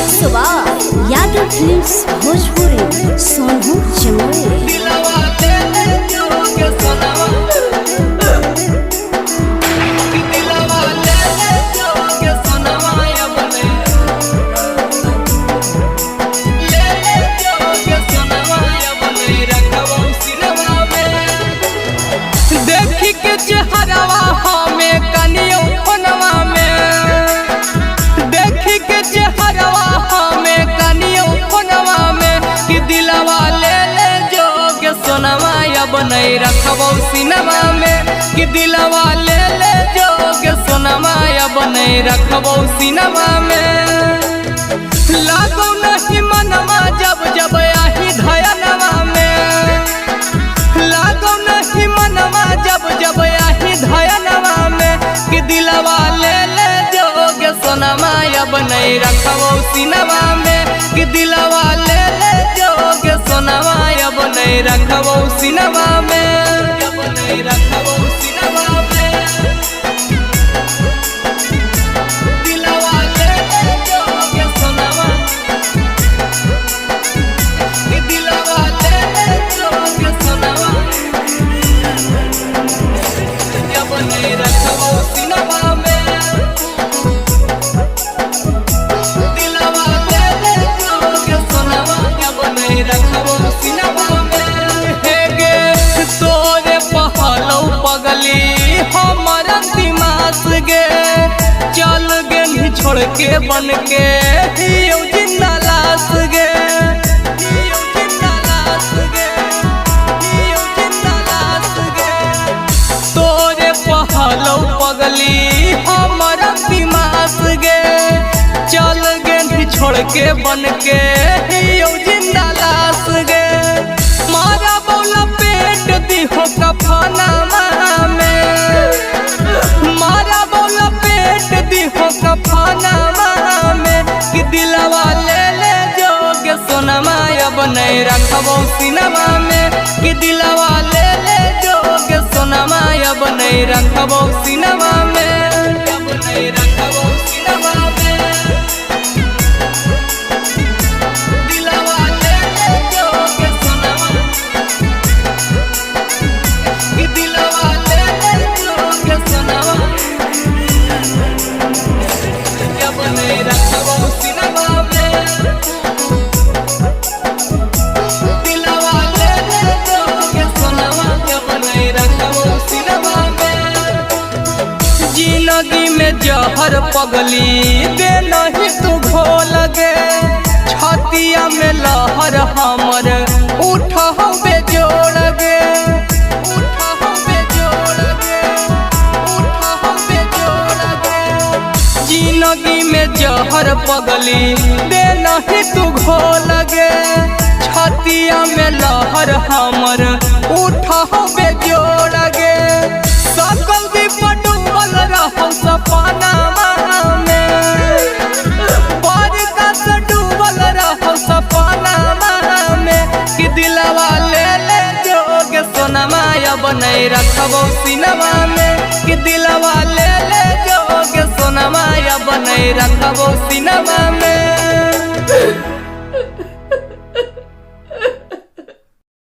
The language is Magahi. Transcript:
Mix by Yadav films Bhojpuri, Sonu Jamui. दिलवा ले ले जोगे सोनावा, कि दिलवा ले ले जोगे सोनावा अपने, ले ले जोगे सोनावा अपने रखबो सिनवा में। देखी के चेहरावा हमें कनियो फोनवा में, देखी के चेहरावा हमें कनियो फोनवा में, कि दिलवा ले ले जोगे सोनवा अब नहीं रखबो सिनवा में, कि दिलवा ले ले जोगे सोनवा अब नहीं रखबो सिनवा में। लागो नहीं मनवा जब जब आही धयनवा में, लागो नहीं मनवा जब जब आही धयनवा में, कि दिलवा ले ले जोगे सोनवा अब नहीं रखबो सिनवा में, कि दिलवा ले ले जोगे सोनवा अब नहीं रखबो सिनवा में, अब नहीं रखबो सिनवा में। दिलवा ले ले जोगे सोनवा, कि दिलवा ले ले जोगे सोनवा अब नहीं रखबो सिनवा में। दिलवा ले ले जोगे सोनवा अब नहीं रखबो सिनवा में। हे गे तोरे पहलौ पगली हमर दिमाग गे, चल गे छोड़ के बन के हियौ जिंदा लाश गे, हियौ जिंदा लाश गे, हियौ जिंदा लाश गे। तोरे पहलौ पगली हमर दिमाग गे, चल गे छोड़ के बन के हियौ जिंदा लाश गे। मारा बौला पेट दिहो कफनामा में, मारा बौला पेट दिहो कफनामा में, कि दिलवा ले ले जोगे सोनमा अब नहीं रखबो सिनमा में, कि दिलवा ले ले जोगे सोनमा अब नहीं रखबो सिनमा में, अब नहीं रखबो सिनमा में। दिलवा ले ले जोगे सोनमा, कि दिलवा ले ले जोगे सोनमा अब नहीं रखबो सिनमा में। दिलवा ले ले जोगे सोनमा अब नहीं रखबो सिनमा में। जिंदगी में जहर पगली दे नहीं तू घोल गे, छतिया में लहर हमर उठ बेजोड़ गे, उठ बेजोड़ गे, उठ बेजोड़ गे। जिंदगी में जहर पगली दे नहीं तू घोल गे, छतिया में लहर हमर उठ बेजोड़ गे। सकल दीप डूबल रहौ सपनामा में, बरका से डूबल रहौ सपनामा में, कि दिलवा ले ले जोगे सोनमा अब नहीं रखबो सिनमा में, कि दिलवा ले ले जोगे सोनमा अब नहीं रखबो सिनमा में।